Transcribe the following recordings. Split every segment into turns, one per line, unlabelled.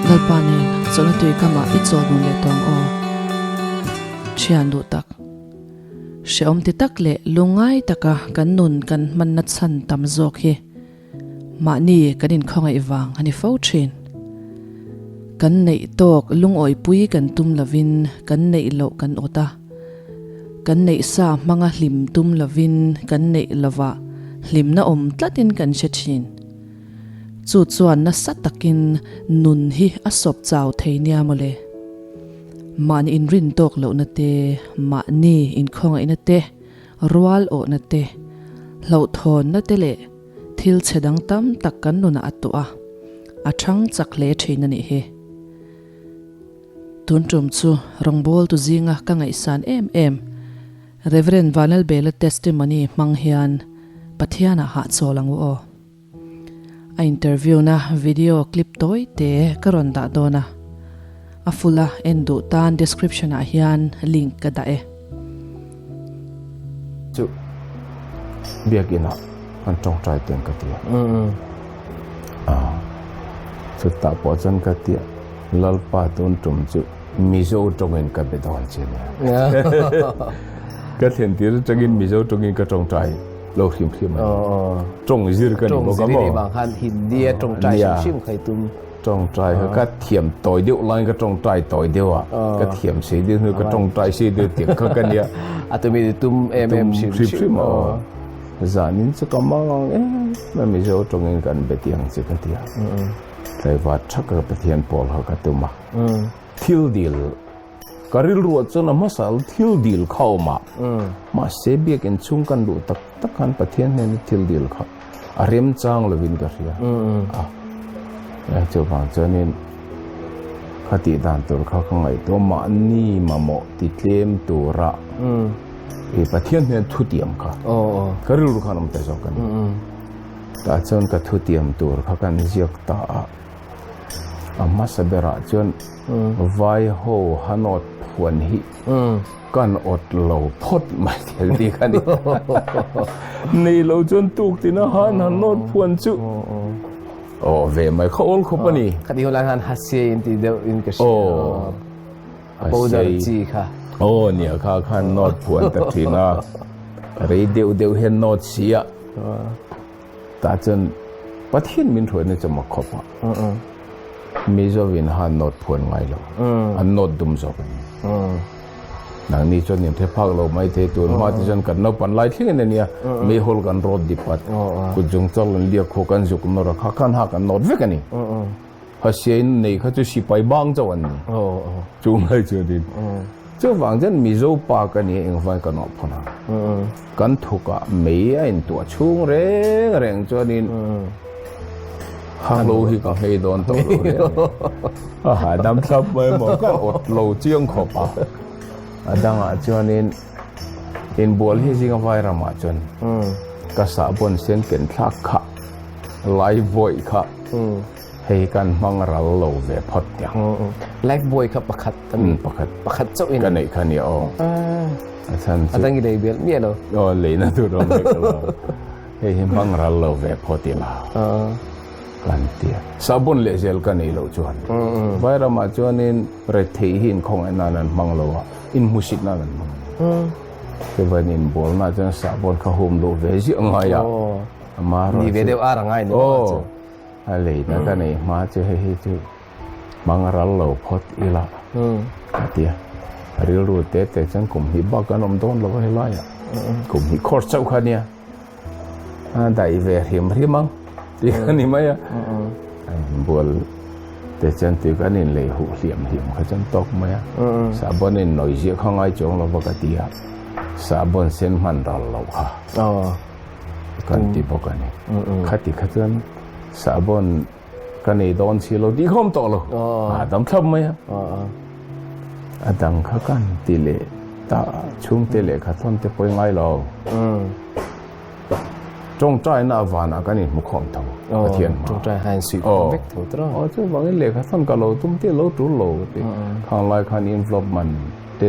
Lalpa nen chawlhna tui kamah i chawl nun leh tawng aw. Thian duh tak. Hrehawm ti tak leh lungngai taka kan nun kan hmanna chhan tam zawk hi mahni kan inkhawngaih vang a ni fo thin. Kan neih tawk lungawipui kan tum lovin kan neih loh kan awt a, kan neih sa hmanga hlim tum lovin kan neih lovah hlimna awm tlatin kan hre thin. Chu chuan nasa takin nun hi a sawp chau thei nia mawle. Mahni inrin tawk lohna te, mahni inkhawngaihna te, rual awhna te, hlauhthawnna te leh thil chhe dang tam tak kan nunah a tuah a, a thang chak hle thin a nih hi. Tun tum chu rawngbawltu zinga ka ngaihsan em em Rev. Vanlalbela testimony hmang hian Pathianah hahchawl ang u aw. A interview na video clip tawi te ka rawn dah dawn a, a full a en duh tan description ah hian link ka dah e.
Chu biakinn ah an tawngtai teng ka ti a, chutah pawh chuan ka ti a, Lalpa tun tum chu Mizo tawngin ka be dawn che nia. Ka thlen tir atangin Mizo tawngin ka tawngtai. Lo hrim hrim a ni. Tawng zir ka ni bawk a maw?
Tawng zir i nih vang khan Hindi a tawngtai hrim hrim kha i tum.
Tawngtai kha ka thiam tawi deuh laiin ka tawngtai tawi deuh a, ka thiam sei deuh hnu ka tawngtai sei deuh tiang kha ka nia.
A tumi i tum em em hrim
hrim a. Zanin chu ka mang ang em a Mizo tawngin kan be tiang che ka ti a. Tlaivat thak ka Pathian pawl kha ka tum a. Thil dil Ka rilruah chuan a hmasa thil dil kha awm a, mahse biakinn chhung kan luh tak tak khan Pathian hnena thil dil kha a remchang lovin ka hria a. Chuvang chuanin kha tih dan tur kha ka ngaihtuah mahni mamawh ti tlem tura i Pathian hnena thutiam kha ka rilru khan awm ta zawk a ni. Tah chuan ka thutiam tur kha kan ziak ta a. A hmasa berah chuan vai ho hanawt phuan hi kan awt lo phawt mai thil tih kha ni. Nei lo chuan tuk tina han hanawt phuan chu aw ve mai kha awl khawp a ni.
Kha ti hunlai khan hasiai in ti deuh in ka hria. A powder chi kha.
Aw nia kha khan nawt phuan ta thin a. Rei deuh deuh hian nawt si a. Tah chuan Pathian min hruaina chu mak khawp a. Mizovin han nawt phuan ngai lo. An nawt dum zawk a ni. Nangni chuan in hre phak lo mai thei tun hma te chuan kan naupan lai thleng in a nia. Meihawl kan rawt dip at. Kut zung chawk an liak khaw kan zuk nawr a kha khan ha kan nawt vek a ni. Hasiain nei kha chu sipai bang chauh an ni. Chu mai chuanin chuvang chuan Mizo pa ka nia engvai ka nawh phun a. Kan thukah mei a intuah chhung reng reng chuanin halo hi ka nghei dawn tawh lo reng reng. A hahdam thlap mai maw ka awt lo chiang khawp a. A dangah chuanin inbual hi zinga vai ramah chuan ka sahbawn sen ken thlak kha life buoy kha Hei kan hmang ral lo ve phawt tia.
Life buoy kha pakhat a ni.
Pakhat.
Pakhat chauh in.
Ka neih kha nia aw. A chhan chu.
A dang i lei bel miah lo.
Aw leina tur awm vek lo. Hei hi hmang ral lo ve phawt ila. Kan tia. Sabun leh zel ka neih loh chuan. Vairamah chuanin retheih hi inkhawng en nan an hmang lo a, inhmusit nan an hmang a ni. Chuvain inbualnaah chuan sabun kha hum luh ve ziah ngai a.
Ni ve deuh ar a ngai ni bawk a chu.
A leina ka neih hma chu hei hi chu hmang ral lo phawt ila a ti a. Rilru te te chuan kum hnih bak kan awm dawn lo a helaiah. Kum hnih course chauh kha nia. A daih ve hrim hrim ang tih kha ni mai a. A inbual te chuan tui kan inlei huh hliam hliam kha chuan tawk mai a. Sahbawn innawi ziah kha ngai chuang lo va ka ti a. Sahbawn sen hman ral loh kha. Kan ti bawk a ni. Khati kha chuan sahbawn ka nei dawn si lo tih kha awm tawh lo. A dam thlap mai a. A dang kha kan ti leh ta chhungte lehkha thawn te pawh i ngai lo. Tawngtaina avanah kan inhmu khawm tho Pathian hma.
Tawngtai kha insuih khawm vek tho tawh.
Aw chuvangin lehkha thawn ka lo tum te lo tul lo ti. Khang lai khan envelope man te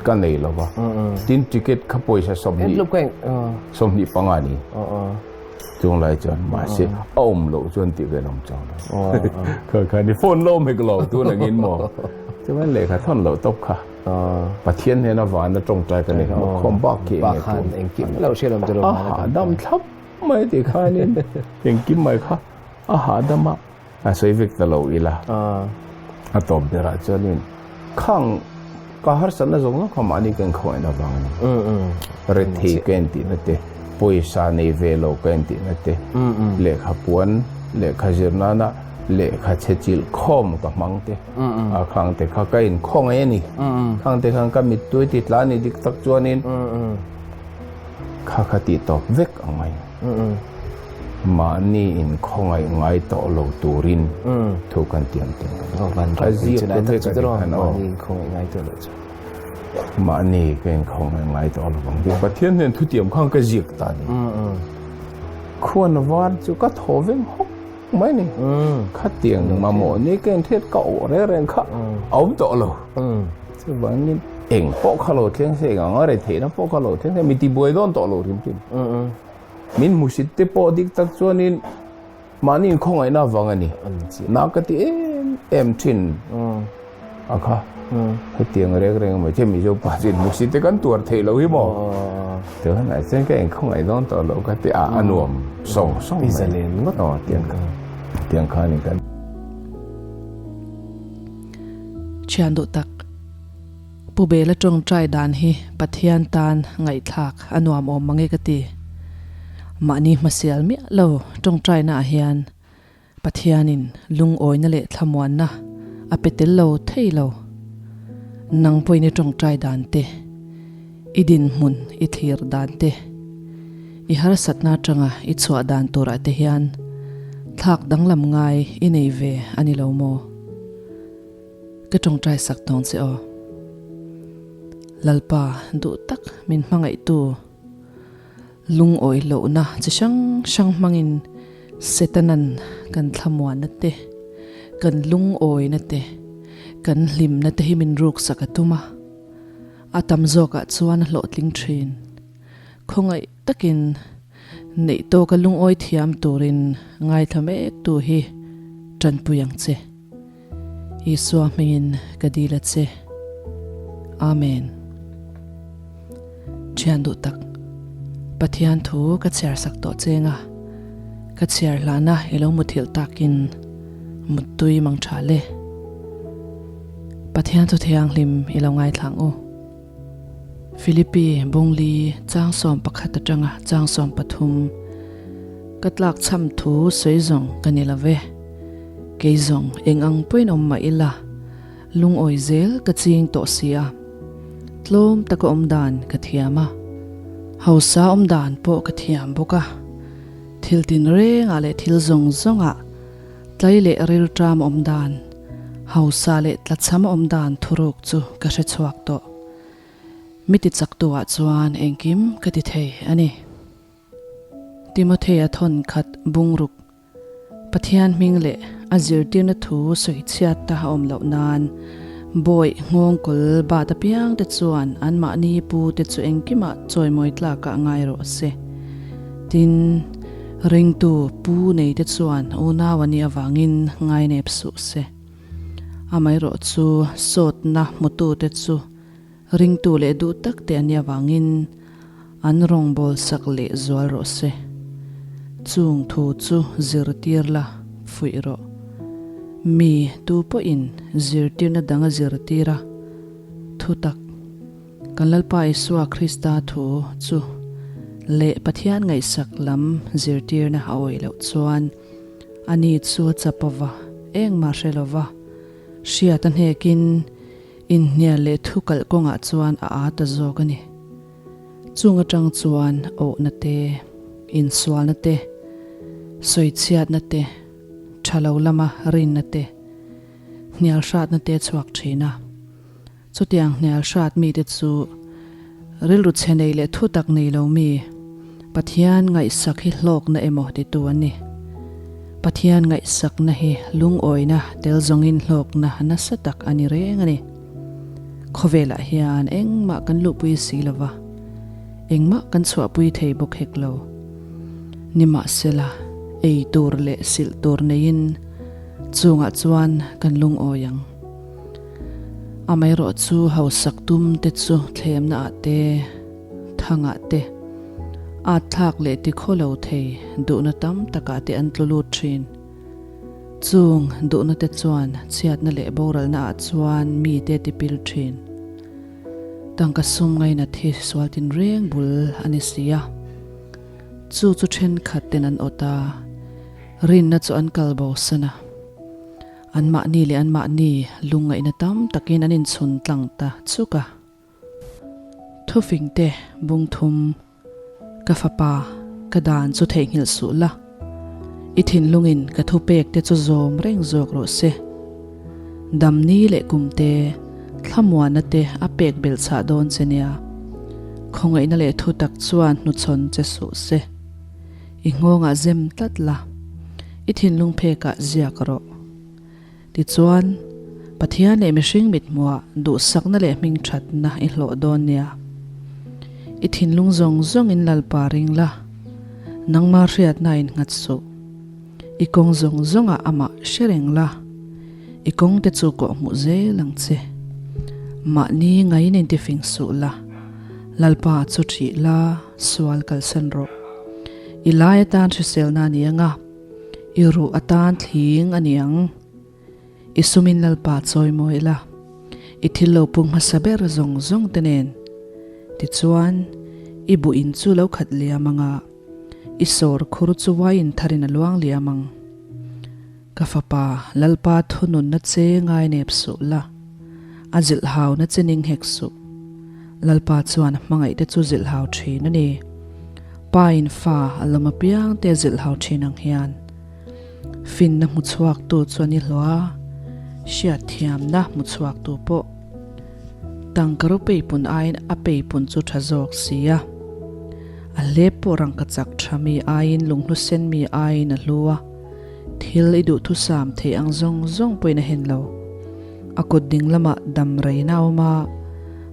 Ka nei lo va. Tin ticket kha pawisa 25 panga ni. Chung lai chuan mahse a awm loh chuan tih vel awm chang lo. Kha kha ni phone lo awm hek lo tun angin maw. Chuan lehkha thawn loh tawp kha. Pathian hnena vana tawngtai ka nei kha khawm bak khi enge
tu. Engkim lo hriat awm chu lo.
A hahdam thlap mai ti khanin engkim mai kha a hahdam a. A sawi vek ta lo ila. A tawp berah chuanin khang ka harsatna zawng zawng kha mahni ka inkhawngaihna vang a ni. Rethei ka intihna te, pawisa nei ve lo ka intihna te, lehkha puan, lehkha zir nana lehkha chhe chilh khawm ka hmang te, a khang te kha ka inkhawngaih a ni. Khang te khan ka mittui ti tla a ni dik tak chuanin kha kha tih tawp vek a ngai. Mahni inkhawngaih ngai tawh lo turin thu kan tiam teh ang. A ziak te vek a ni khan aw. Mahni ka inkhawngaih ngai tawh lo vang tih Pathian hnen thutiam khan ka ziak ta a ni. Khuan var chu ka thaw veng hawk mai a ni. Khatiang mamawh ni ka inhriat ka awh reng reng kha a awm tawh lo. Chuvangin eng pawh kha lo thleng se, eng anga retheihna pawh kha lo thleng se, mi tibuai dawn tawh lo hrim hrim. Min hmusit te pawh dik tak chuanin mahni inkhawngaihna avang a ni. Na ka ti em em thin a kha. Hetiang reng reng mai che Mizo pa chu inhmusit te kan tuar theih loh hi maw. Tunah chuan ka inkhawngaih dawn tawh loh ka ti a, a nuam sawng sawng mai. Aw tiang kha tiang kha a ni kan.
Thian duh tak. Pu Bela tawngtai dan hi Pathian tan ngaihthlak a nuam awm mange ka ti. Mahni hmasial miah lo tawngtaina ah hian Pathianin lungawina leh thlamuanna a pe tel lo thei lo. Nang pawhin i tawngtai dan te, i dinhmun i thlir dan te, i harsatna atanga i chhuah dan turah te hian thlak danglam ngai i nei ve a ni lo maw? Ka tawngtai sak dawn che aw. Lalpa duh tak min hmangaihtu lungawi lohna chi hrang hrang hmangin Setanan kan thlamuanna te, kan lungawina te, kan hlimna te hi min ruksak a tum a. A tam zawkah chuan a hlawhtling thin. Khawngaih takin neih tawka lungawi thiam turin ngaithla mektu hi tanpui ang che. Isua hmingin ka dil a che. Amen. Thian duh tak, Pathian thu ka chhiar sak tawh cheng a, ka chhiar hlana i lo muthilh takin muttui mang tha le. Pathian thu thianghlim i lo ngaithlang u. Philippi Bungli Changsawm pakhat atanga Changsawm pathum ka tlak chham thu sawi zawng ka ni lo ve. Kei zawng eng ang pawhin awm mah ila, lungawi zel ka ching tawh si a. Tlawm taka awm dan ka thiam a, hausa awm dan pawh ka thiam bawk a. Thil tinrengah leh thil zawng zawngah tlai leh rilṭam awm dan, hausa leh tlachham awm dan thuruk chu ka hre chhuak tawh. Mi ti chaktuah chuan engkim ka ti thei a ni. Timothea thawn khat bungruk Pathian hming leh a zirtirna thu sawi chhiat ta a awm loh nan bawih nghawngkawl bat apiang te chuan anmahni pu te chu engkimah chawimawi tlakah ngai rawh se. Tin, ringtu pu nei te chuan unau a nih avangin ngainep suh se. Amaherawh chu sawtna hmutu te chu Ringtu leh duh tak te an nih avangin an rawngbâwl sak leh zual rawh se. Chung thu chu zirtir la, fuih rawh. Mi tu pawhin zirtirna dang a zirtir a, thutak, kan Lalpa Isua Krista thu chu leh Pathian ngaihsak lam zirtirna a awih loh chuan ani chu a chap ova, engmah hre lova, hriat a hnekin, Inhnial leh thu kalh kawngah chuan a aa ta zawk a ni. Chung atang chuan awhna te, insualna te, sawichhiatna te, tha lo lama rinna te, hnial hratna te a chhuak thin a. Chutiang hnial hrat mite chu rilru chhe nei leh thu tak nei lo mi, Pathian ngaihsak hi hlawkna emaw titu an ni. Pathian ngaihsakna hi lungawina tel zawngin hlawkna nasa tak a ni reng a ni. Khawvelah hian engmah kan luhpui si lo va, engmah kan chhuahpui thei bawk hek lo. Nimahsela, ei tur leh silh tur neiin chungah chuan kan lungawi ang. Amaherawhchu hausak tum te chu thlemna ah te, thangah te, at thlak leh tikhaw lo thei duhna tam takah te an tlu lut thin. Chung duhna te chuan chhiatna leh boralna ah chuan mite tipil thin. Tangka sum ngainat hi sual tinreng bul a ni si a. Chu chu thenkhat ten an awt a, rinna chu an kal bosan a. Anmahni leh anmahni lungngaihna tam takin an inchhun tlang ta chuk a. Thufing te bung thum, Ka fapa, ka dan chu theihnghilh suh la. I thinlungin ka thupek te chu zawm reng zawk rawh se. Damni leh kum te, thlamuanna te a pek belh chhah dawn che nia. Khawngaihna leh thutak chuan hnuchhawn che suh se. I nghawngah zem tlat la, i thinlung phekah ziak rawh. Tichuan, Pathian leh mihring mithmuah duhsakna leh hmingthatna i hlawh dawn nia. I thinlung zawng zawngin Lalpa ring la, nangma hriatna in nghat suh. I kawng zawng zawngah amah hre reng la, i kawngte chu kawhhmuh zel ang che. Mahni ngaiin intifing suh la, Lalpa chu ṭih la, sual kalsan rawh. I lai atan hriselna a ni ang a, i ruh atan thling a ni ang. I sumin Lalpa chawi mawi la, i thil lo pung hmasa ber zawng zawng te nen. Tichuan, i buh in chu lo khat liam ang a, i sawr khur chu wine tharin a luang liam ang. Ka fapa, Lalpa thununna che ngai nep suh la, a zilhhauna che ning hek suh. Lalpa chuan a hmangaihte chu zilhhau thin a ni. Pa in fa a lawm apiang te zilhhau thin ang hian. Finna hmu chhuaktu chu an i hlawh a, hriatthiamna hmu chhuaktu pawh tangka ro peipun aiin a peipun chu tha zawk si a. A hlep pawh rangka chak tha mi aiin lunghlu sen mi aiin a hlu a, thil i duhthusam theih ang zawng zawng pawhin a hen lo. A kut ding lamah dam reina a awm a,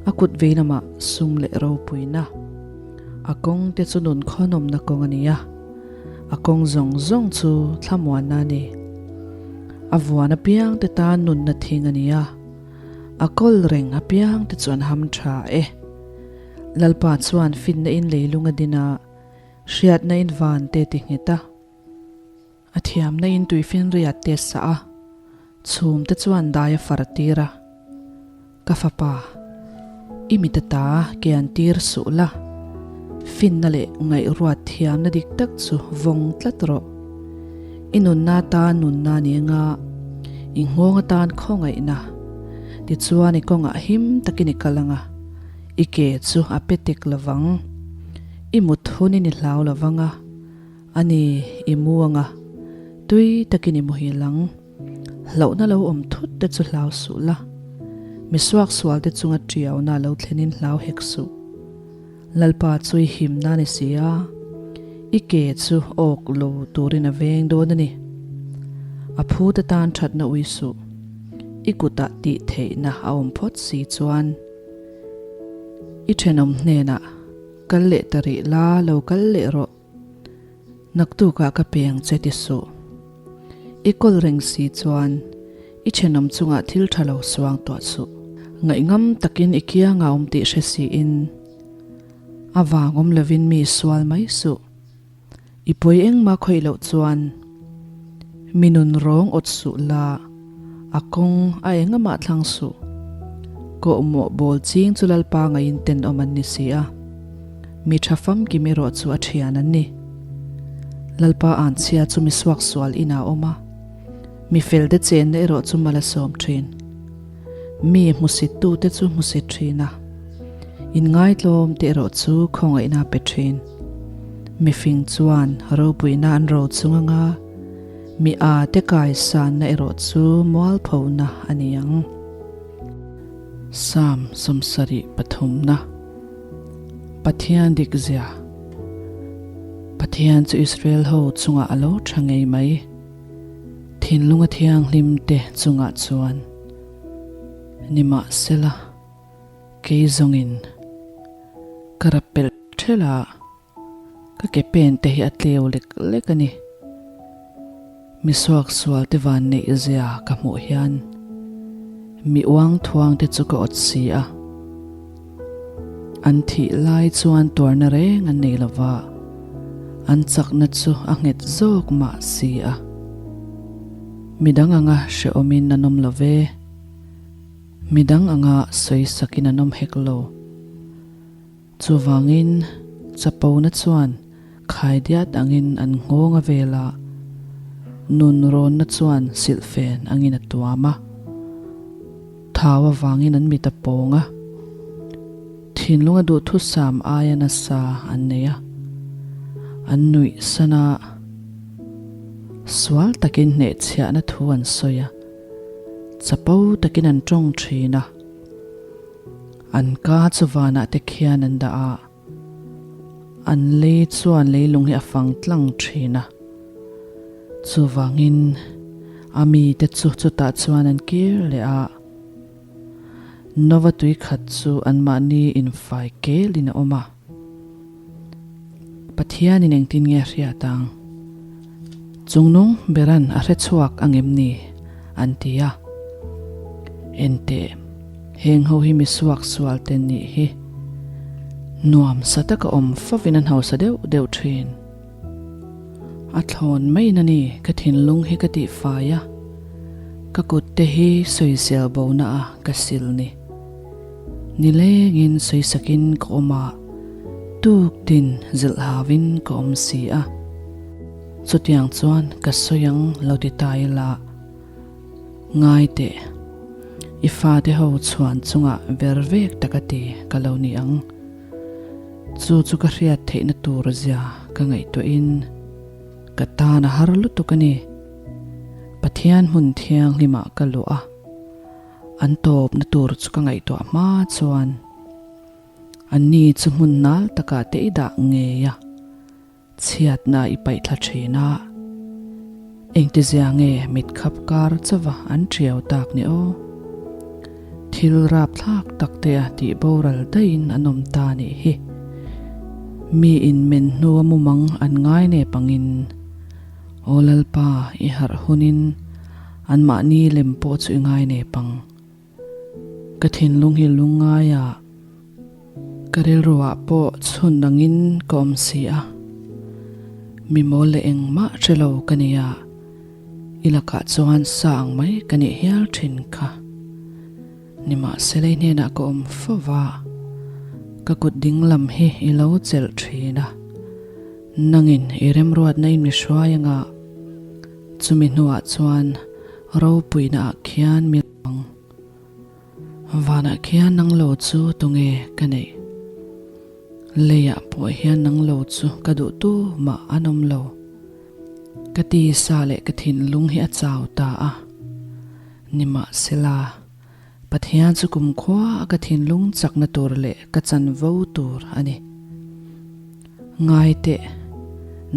a kut vei lamah sum leh ropuina. A kawng te chu nun khawnawmna kawng a ni a. A kawng zawng zawng chu thlamuanna a ni. A vuan apiang te tan nunna thing a ni a, a kawl reng apiang te chu an ham tha e. Lalpa chuan finna in leilung a din a, hriatna in van te ti nghet a, a thiamna in tuifinriat te sah a, chhum te chuan dai a far tir a. Ka fapa, i mit ata ke an tir suh la, finna leh ngaihruat thiamna dik tak chu vawng tlat rawh. I nunna atan nunna a ni anga, i nghawng atan khawngaihna. Tichuan i kawngah him takin i kal anga, i ke chu a pe tek lovang. I mut hunin i hlau lovang a, a ni, i mu anga, tui takin i muhil ang. Hlauhna lo awm thut te chu hlau suh la, mi suaksual te chunga tiauna lo thlenin hlau hek suh. Lalpa chu i himna a ni si a, i ke chu awk lo turin a veng dawn a ni. A phu te tan thatna ui suh, i kutah tih theihna a awm phawt si chuan. I thenawm hnenah kal leh ta rih la, lo kal leh rawh. Naktukah ka peng che ti suh. I kawl reng si chuan i thenawm chungah thil tha lo suang tuah suh. Ngaihngam takin i kiangah awm tih hre siin a vang awm lovin mi sual mai suh. I pawi engmah khawih loh chuan mi nun rawng awt suh la, a kawng a engamah thlang suh. Kawhmawh bawl ching chu Lalpa ngaiin tenawm an ni si a. Mi tha famkim erawh chu a thian an ni. Lalpa anchhia chu mi suaksual inah a awm a, mi felte chenna erawh chu mal a sawm thin. Mi hmusittute chu hmusit thin a, inngaitlawmte erawh chu khawngaihna a pe thin. Mifing chuan ropuina an ro chung anga mi a te kaisanna erawh chu mualphona a ni ang. Psalm 73 na. Pathian dik zia. Pathian chu Israel ho chungah a lo tha ngei mai. Thinlunga thianghlim te chungah chuan nimahsela kei zawngin ka rap pelh thelh a. Ka ke pen te hi a tleu lek lek a ni. Mi suaksual te van neih zia ka hmuh hian mi uang thuang te chu ka awt si a. An thih lai chuan tuarna reng an nei lova, an chakna chu a nghet zawk mah si a. Midang anga hrehawmin an awm lo ve. Midang anga sawisakin an awm hek lo. Chuvangin, chapona chuan khaidiat angin an nghawng a vel a, nun rawnna chuan silhfen angin a tuam a. Thau avangin an mit a pawng a, thinlunga duhthusam aia nasa an nei a, an nuih san a, sual takin hnehchhiahna thu an sawi a, chapo takin an tawng thin a. An ka chu vanah te khian an dah a, an lei chuan leilung hi a fang tlang thin a. Chuvangin a mite chu chutah chuan an kir leh a, Nova tui khat chu anmahni infai kelin a awm a. Pathianin engtin nge a hriat ang? Chungnung beran a hre chhuak ang em ni? an ti a. Enteh, heng ho hi mi suak sual te nih hi. Nuam sa taka awm fovin an hausa deuh deuh thin. A thlawn maiin a ni ka thinlung hi ka tihfai a, ka kut te hi sawisel bona a ka sil ni. Nilengin sawisakin ka awm a, tuktin zilh hauin ka awm si a. Chutiang chuan ka sawi ang lo ti ta ila, ngai teh, i fate ho chhuan chungah ver vek taka ti ka lo ni ang. Chu chu ka hriat theihna tur zia ka ngaihtuahin ka tan a har lutuk a ni. Pathian hmun thianghlimah ka luah a. An tawpna tur chu ka ngaihtuah hma chuan anni chu hmun nal takah te i dah ngei a, chhiatna i paih thla thin a. Engtizia nge mit khap kar chauva an ṭiau tak ni aw? Thil rapthlak tak te a tih boral daihin an awm ta nih hi. Mi in men hnua mumang an ngai nep angin, Aw Lalpa i harh hunin Anmahni lem pawh chu i ngai nep ang. Ka thinlung hi lungngai a, ka rilruah pawh chhun angin ka awm si a. Mi mawl leh engmah hre lo ka ni a, i lakah chuan sa ang mai ka nih hial thin kha. Nimahsela i hnenah ka awm fo va, ka kut ding lam hi i lo chelh thin a. Nangin i remruatna in mi hruai anga. Chumi hnuah chuan ropuina ah khian mi ang. Vanah khian nang lo chu tunge ka neih? Leiah pawh hian nang lo chu ka duh tu mah an awm lo. Ka tisa leh ka thinlung hi a chau ta a. Nimahsela, Pathian chu kumkhua a ka thinlung chakna tur leh ka chanvo tur a ni. Ngai teh,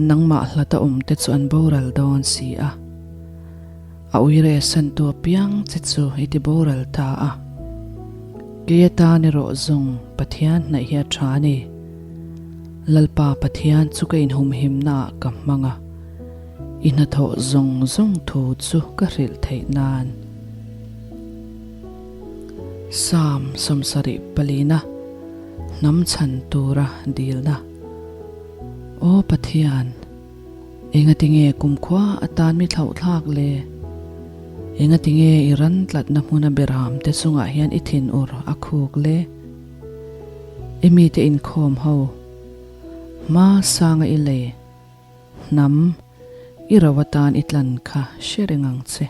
nangmah hlata awm te chu an boral dawn si a. A uire santu apiang che chu i ti boral ta a. Kei atan erawh zawng Pathian hnaih hi a tha a ni. Lalpa Pathian chu ka inhumhimnaah ka hmang a, i hnathawh zawng zawng thu chu ka hrilh theih nan. Psalm 74 Hnam chhan tura dilna. Aw Pathian, engatinge kumkhua atan mi thlauhthlak le? Engatinge i ran tlatna hmuna beram te chungah hian i thinur a khuk le? I mite inkhawm ho, hma sanga i lei. Hnam, i ro atan i tlan kha hre reng ang che.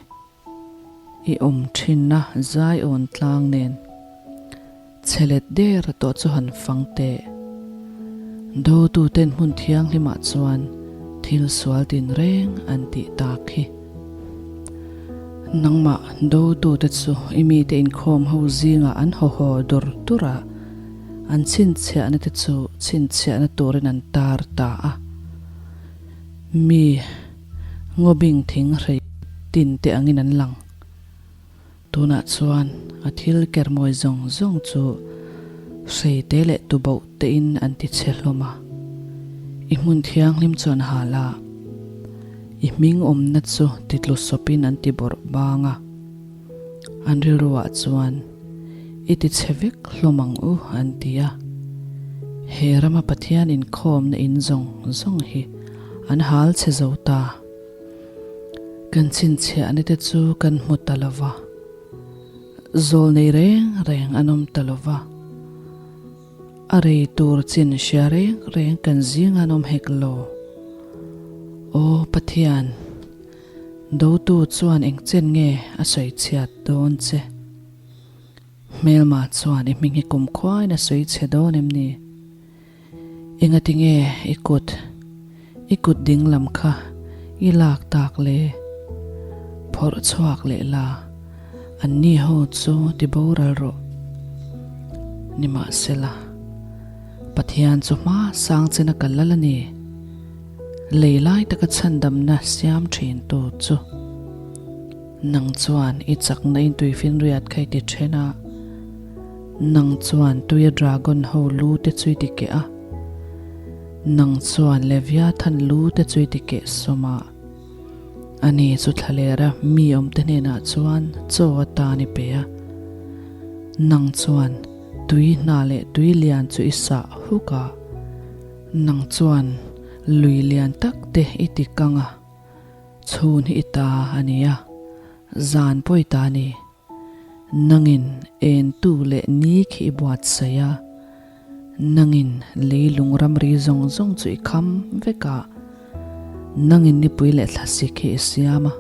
I awm thinna zaiawn tlang nen chhe let der tawh chu han fang teh. Dotuten hmun thianghlimah chuan thil sual tinreng an tih tak hi. Nangmah dotute chu i mite inkhawm ho zingah an haw haw dur dur a, an chhinchhiahna te chu chhinchhiahna turin an tar ta a. Mi. Ngawbing thing hrei tin te angin an lang. Tunah chuan a thil kermawi zawng zawng chu hrei te leh tuboh tein an ti chhe hlawm a. I hmun thianghlim chu an hal a, i hming awmna chu titlu sawpin an ti bawrh bang a. An rilruah chuan, I ti chhe vek hlawm ang u, an ti a. He rama Pathian inkhawmna in zawng zawng hi an hal chhe zo ta. Kan chhinchhiahna te chu kan hmu ta lo va, zawl nei reng reng an awm ta lo va. A rei tur chin hria reng reng kan zing an awm hek lo. Aw Pathian, dotu chuan eng chen nge a sawi chhiat dawn che? Hmelma chuan i hming hi kumkhuain a sawi chhe dawn em ni? Engati nge i kut, i kut ding lam kha i lak tak le? Phawrh chhuak leh la, anni ho chu ti boral rawh. Nimahsela, Pathian chu hma sang chena ka lal a ni. Lei lai taka chhandamna siam thin tu chu. Nang chuan i chakna in tuifinriat kha i ti then a, nang chuan tuia dragon ho lu te chu i ti keh a, nang chuan Leviathan lu te chu i ti keh sawm a. Ani chu thlalera mi awmte hnenah chuan chaw atan i pe a, nang chuan tui hna leh tui lian chu i sah huk a, nang chuan lui lian tak te i ti kang a. Chhun hi i ta a ni a, zan pawh i ta a ni. Nangin entu leh ni khi i buatsaih a, nangin leilung ramri zawng zawng chu i kham vek a, nangin nipui leh thlasik hi i siam a.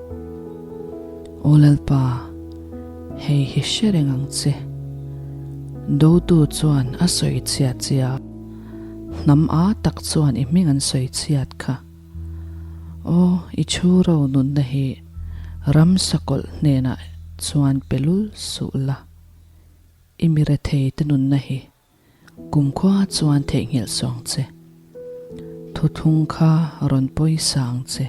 Aw Lalpa, hei hi hre reng ang che. Dotu chuan a sawi chhiat che a, hnam a tak chuan i hming an sawi chhiat kha. Aw, i chhu ro nunna hi ramsa kawlh hnenah chuan pe lul suh la. I mi rethei te nunna hi kumkhua chuan theihnghilh suang che. Thuthlung kha rawn pawisa ang che.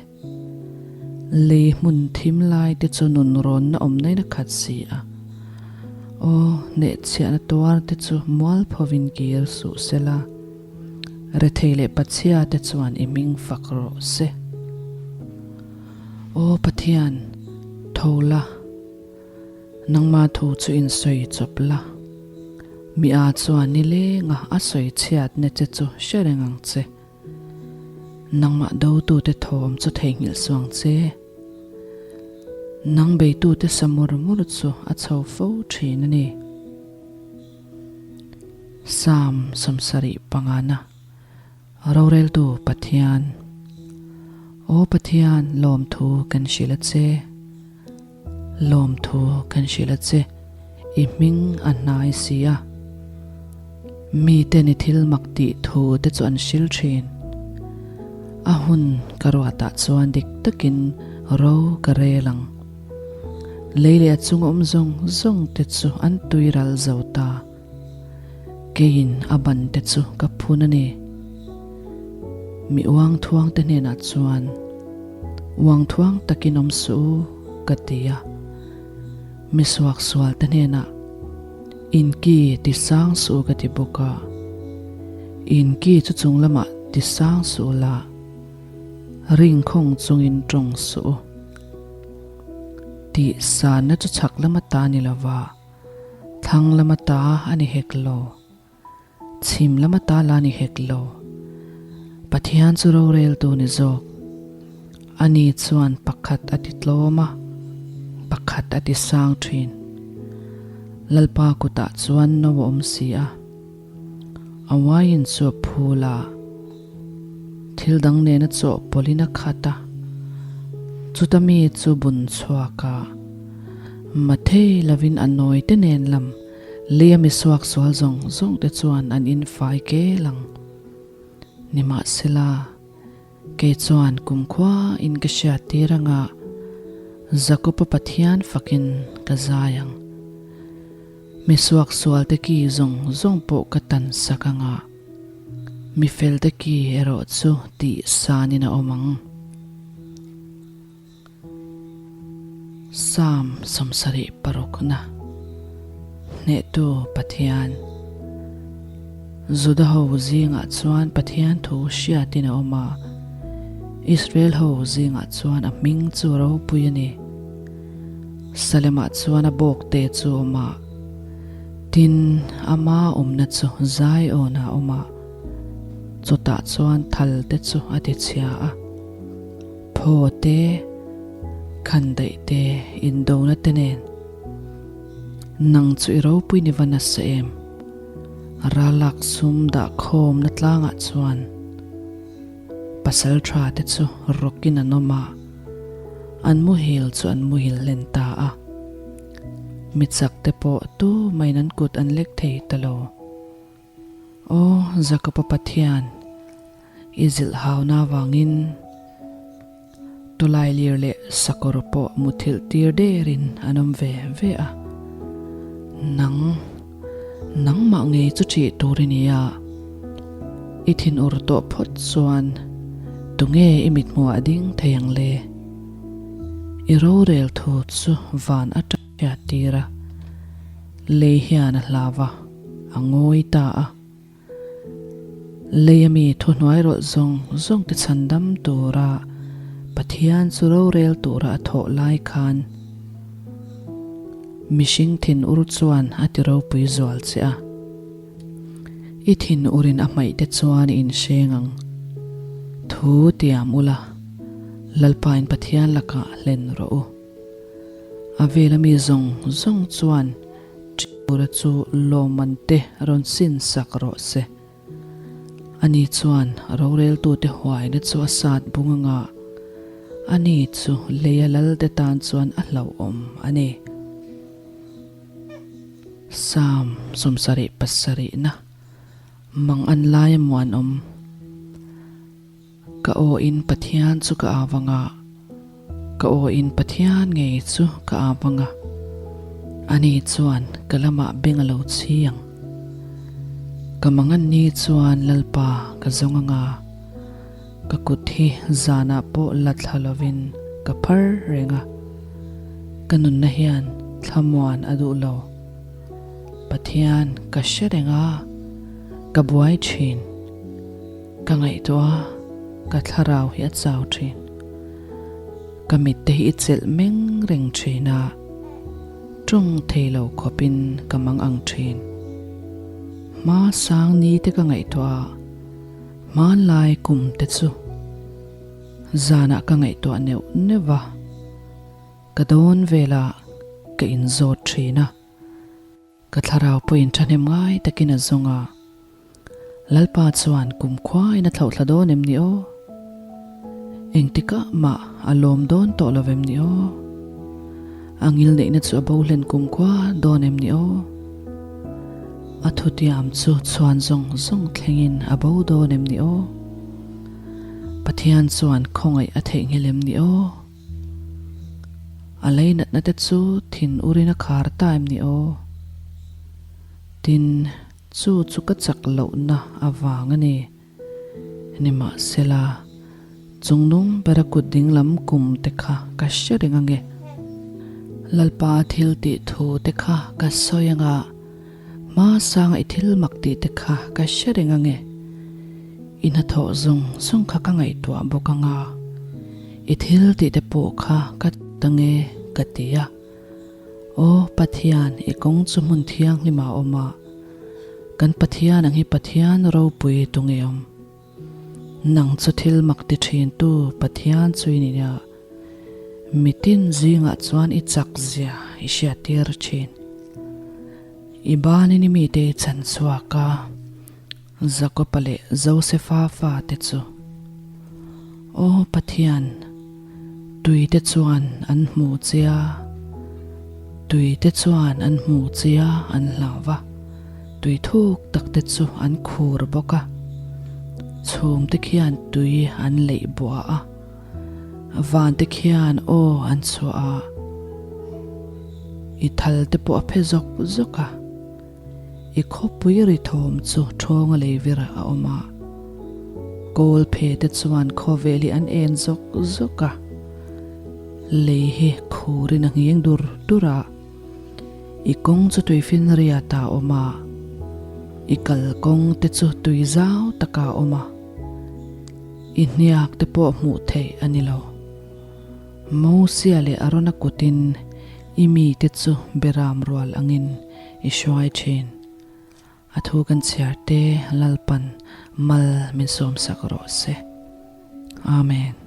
Lei hmun thim lai te chu nun rawnna awm nain a khat si a. Aw, hnehchhiahna tuar te chu mualphovin kir suh sela. Rethei leh Pachhia te chuan i hming fak rawh se. Aw Pathian, tho la, nangma thu chu in sawi chawp la. Mi a chuan nilenga a sawi chhiatna che chu hre reng ang che. Nangmah dotute thawm chu theihnghilh suang che. Nang beitute sa mur mur chu a chho fo thin a ni. Psalm 75 Roreltu Pathian Aw Pathian lawmthu kan hrilh a che Lawmthu kan hrilh a che I hming a hnai si a Miten i thil mak tih thu te chu an hril thin A hun ka ruatah chuan dik takin ro ka rel ang. Lei leh a chung awm zawng zawng te chu an tui ral zo ta. Keiin a ban te chu ka phun a ni. Mi uang thuang te hnenah chuan, Uang thuang takin awm suh u, ka ti a. Mi suaksual te hnenah, In ki ti sang suh u ka ti bawk a. In ki chu chung lamah ti sang suh u la, ringkhawng chungin tawng suh u. Tih sanna chu chhak lama ta ni lova, thlang lama ta a ni hek lo, chhim lama ta la ni hek lo. Pathian chu roreltu ni zawk. Ani chuan pakhat a ti tlawm a, pakhat a ti sang thin. Lalpa kutah chuan no a awm si a. A wine chu a phul a, thil dang nena chawhpawlhin a khat a, chuta mi chu bun chhuak a, mathei lovin a nawi te nen lam leia mi suak sual zawng zawng te chuan an infai kel ang. Nimahsela, kei chuan kumkhua in ka hriat tir anga Jakob-a Pathian fakin ka zai ang. Mi suaksualte ki zawng zawng pawh ka tan sak anga, mi felte ki erawh chu tih sanin a awm ang. Psalm 76 na Hnehtu Pathian. Juda ho zingah chuan Pathian thu hriatin a awm a, Israel ho zingah chuan a hming chu ropui a ni. Salemah chuan a bawkte chu a awm a, tin, ama awmna chu Zion-ah a awm a, chutah chuan thalte chu a tichhia a. Phaw te, khandaih te, indona te nen nang chu i ropui ni va nasa em? Ralak sum dah khawmna tlangah chuan pasal tha te chu rawkin an awm a, an muhil chu an muhil hlen ta a. Mi chak te pawh tu main an kut an lek thei ta lo. Aw Jakopa Pathian, i zilh hauna avangin tawlailir leh sakawr pawh muthilh tir derin an awm ve ve a. Nang, nangmah ngei chu ṭih tur i ni a, i thinur tawh phawt chuan tunge i mithmuh ah ding thei ang le? I rorel thu chu van aṭang hriat tir a, lei hian a hlau a. A ngawi ta a. Lei ami thuhnuai rawlh zawng zawng te chhandam tura Pathian chu rorel tura a thawh lai khan mihring thinur chuan a ti ropui zual che a. I thinurin a hmaih te chuan i inhreng ang. Thu tiam ula, Lalpain Pathian lakah hlen rawh u. A vela mi zawng zawng chuan Ṭiura chu lawmman te rawn sin sak rawh se. Ani chuan roreltute huaina chu a sat bung anga, ani chu leia lalte tan chuan a hlauhawm a ni. Psalm 77 na mang an laia muanawm. Ka aw in Pathian chu ka au anga, ka aw in Pathian ngei chu ka au anga, ani chuan ka lamah beng a lo chhi ang. Ka mangan ni chuan Lalpa ka zawng anga, ka kut hi zanah pawh la thla lovin ka phar reng a, ka nunna hian thlamuan a duh lo. Pathian ka hre reng a, ka buai thin. Ka ngaihtuah a, ka thlarau hi a chau thin. Ka mit te hi i chelh meng reng thin a, tawng thei lo khawpin ka mang ang thin. Hma sang ni te ka ngaihtuah a, hmanlai kum te chu zanah ka ngaihtuah neuh neuh va, ka dawn velah ka inzawt thin a. Ka thlarau pawhin thahnem ngai takin a zawng a, Lalpa chuan kumkhuain a thlauhthla dawn em ni aw? Engtikah mah a lawm dawn tawh lo vem ni aw? A ngilneihna chu a bo hlen kumkhua dawn em ni aw? A thutiam chu chhuan zawng zawng thlengin a bo dawn em ni aw? Pathian chuan khawngaih a theihnghilh em ni aw? A lei natna te chu thin urin a khar ta em ni aw? Tin, chu chu ka chak lohna avang a ni. Nimahsela, chungnung bera kut dinglam kum te kha ka hre reng ange. Lalpa thil tih thu te kha ka sawi anga, hma sanga i thil mak tih te kha ka hre reng ange. I hnathawh zawng zawng kha ka ngaihtuah bawk anga, i thil tih te pawh kha ka ta nge ka ti a. Aw Pathian, i kawng chu hmun thianghlim ah a awm a, kan Pathian ang hi Pathian ropui tu nge awm? Nang chu thil mak ti thin tu Pathian chu i ni a, mitin zingah chuan i chak zia i hriattir thin. I banin i mite i chhan chhuak a. Jakopa leh Josefa fate chu, Aw Pathian, tuite chuan an hmu che a, tuite chuan an hmu che a, an hlau va, tui thuk takte chu an khur bawk a, chhumte khian tui an leih buah a, vante khian aw an chhuah a, i thalte pawh a phe zawk zawk a. I khawpui ri thawm chu ṭhawnga lei vir a awm a, kawl phe te chuan khawvel hi an en zawk zawk a, lei hi khurin a nghing dur dur a, i kawng chu tuifinriat ah a awm a. I kalkawng te chu tui zau taka a awm a, i hniak te pawh hmuh theih a ni lo. Mosia leh Arona kutin i mite chu beram rual angin i hruai thin. A thu kan chhiar te Lalpan mal min sawmsak rawh se. Amen.